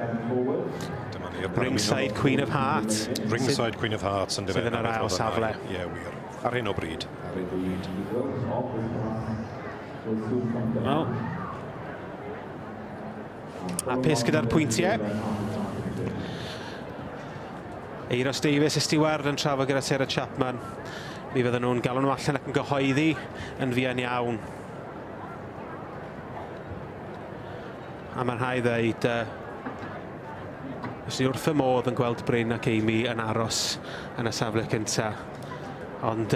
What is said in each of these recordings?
Dyma ni. Ringside Queen of Hearts. Ringside Queen of Hearts yn Sydd yn yr ail safle. Ie, wir. Ar hyn o bryd. Ar hyn o bryd. Wel. Hapus gyda'r pwyntiau. Eiros Davies, y stiward, yn trafod gyda Sarah Chapman. Mi fydden nhw'n galw nhw allan ac yn gyhoeddi yn fuan iawn. A mae'n rhaid dweud, fyswn i wrth fy modd yn gweld Bryn ac Amy yn aros yn y safle cyntaf. Ond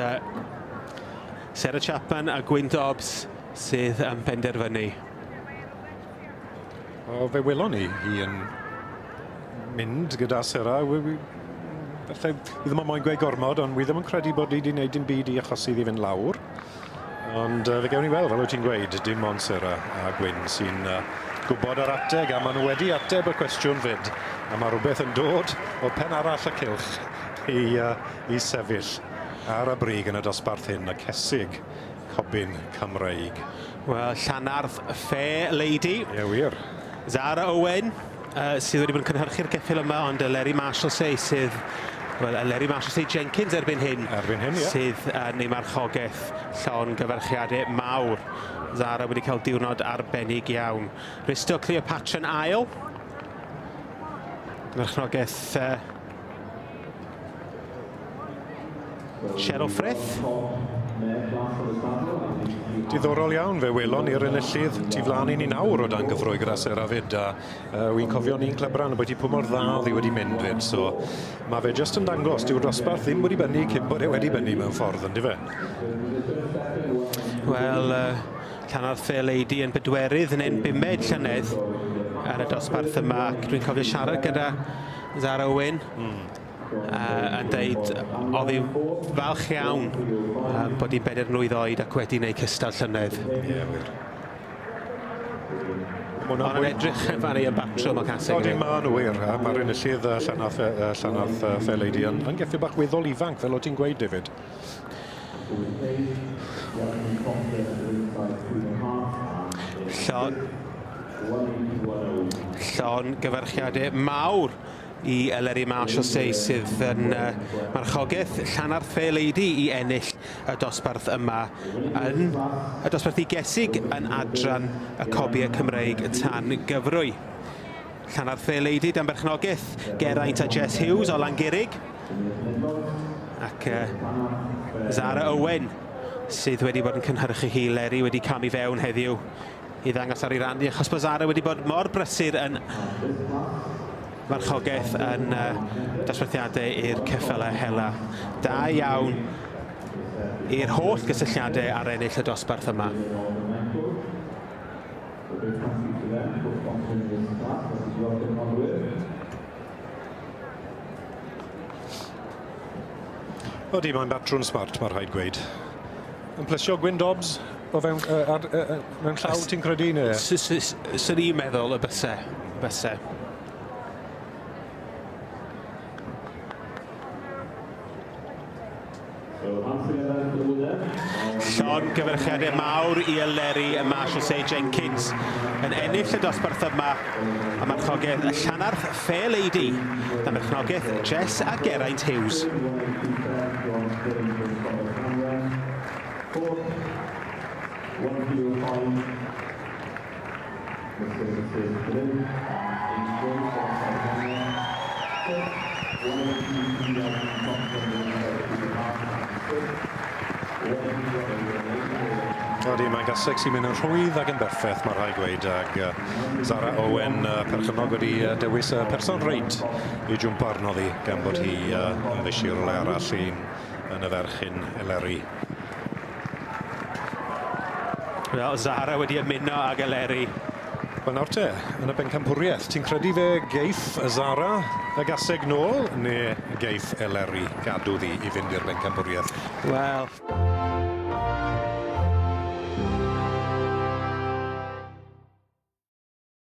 Sarah Chapman a Gwyn Dobbs sydd yn penderfynu. O, fe welon ni hi yn mynd gyda Sarah. Wi, wi, falle, fi ddim yn moyn gweud gormod, ond wi ddim yn credu bod hi wedi gwneud dim byd i achosi iddi fynd lawr. Ond fe gewn ni weld, fel wyt ti'n gweud, dim ond Sarah a Gwyn sy'n gwybod yr ateg, a maen nhw wedi ateb y cwestiwn fyd. A mae rhywbeth yn dod o pen arall y cylch i, i sefyll ar y brig yn y dosbarth hyn, y cesig cobyn Cymreig. Wel, Llanarth Fair Lady. Ie, wir. Zara Owen, sydd wedi bod yn cynhyrchu'r geffyl yma, ond Eleri Marshalsea sydd, wel, Eleri Marshalsea Jenkins erbyn hyn. Erbyn hyn, ie. Sydd yn ei marchogaeth llon gyfarchiadau mawr. Zara wedi cael diwrnod arbennig iawn. Risto Cleopatra yn ail. Marchnogaeth Cheryl Frith. Diddorol iawn, fe welon ni'r enillydd tu flaen i ni nawr o dan gyfrwy gyda Sarah fyd, a wy'n cofio ni'n clebran ambwyty pwy mor dda oedd hi wedi mynd fyd, so mae fe jyst yn dangos, dyw'r dosbarth ddim wedi bynu cyn bod e wedi bynu mewn ffordd, ynddi fe? Wel, Llanarth Fair Lady yn bedwerydd neu'n bumed llynedd ar y dosbarth yma, ac dwi'n cofio siarad gyda Zara Owen, yn deud oedd hi'n falch iawn bod hi'n bedair mlwydd oed ac wedi gwneud cystal llynedd. Ie, yeah, wir. Ond yn edrych yn fan yn batrwm o caseg. Odi, ma nhw wir. A mae'r enillydd Llanarth, Llanarth Fair Lady yn, yn geffyl bach weddol ifanc, fel o ti'n gweud, David. Llon, llon gyfarchiadau mawr i Eleri Marshallsea sydd yn marchogaeth Llanarth Fair Lady i ennill y dosbarth yma yn y dosbarth i gesig yn adran y Cobiau Cymreig tan gyfrwy. Llanarth Fair Lady dan berchnogaeth Geraint a Jess Hughes o Langurig ac Zara Owen sydd wedi bod yn cynhyrchu hi. Leri wedi camu fewn heddiw i ddangos ar ei rannu achos bod Zara wedi bod mor brysur yn farchogaeth yn dosbarthiadau i'r ceffylau hela. Da iawn i'r holl gysylltiadau ar ennill y dosbarth yma. Odi, mae'n batrwn smart, mae rhaid gweud. Yn plesio Gwyn Dobbs o fewn, uh, ar, uh, mewn llaw, ti'n credu, neu? Swn i'n meddwl y byse, byse. Llongyfarchiadau mawr i Eleri y Marshall Jenkins yn ennill y dosbarth yma a marchogaeth Llanarth Fair Lady a marchnogaeth Jess a Geraint Hughes. Odi, mae'n gaseg sy'n mynd yn rhwydd ac yn berffaith, mae rhaid gweud, ag Zara Owen, perchennog wedi dewis y person reit i jwmpo arno ddi, gan bod hi yn fysi rhywle arall i'n yn y ferch hyn, Eleri. Wel, Zara wedi ymuno ag Eleri. Wel nawr te, yn y bencampwriaeth, ti'n credu fe geiff Zara y gaseg nôl, neu geiff Eleri gadw ddi i fynd i'r bencampwriaeth? Wel...